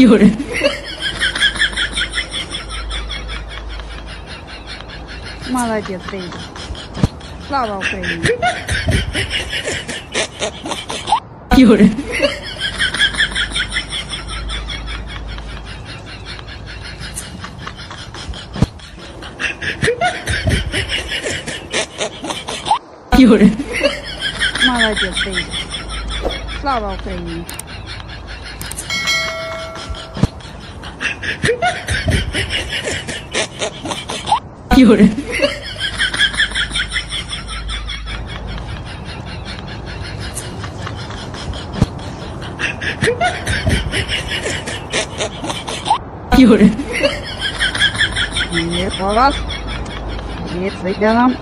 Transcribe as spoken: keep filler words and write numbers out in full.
有人。 Молодец, Дэйв. Слава Украине. 有人。 有人。 Молодец, Дэйв. Слава Украине. 有人。 有人。 Нет, у вас. Нет, с ребенком.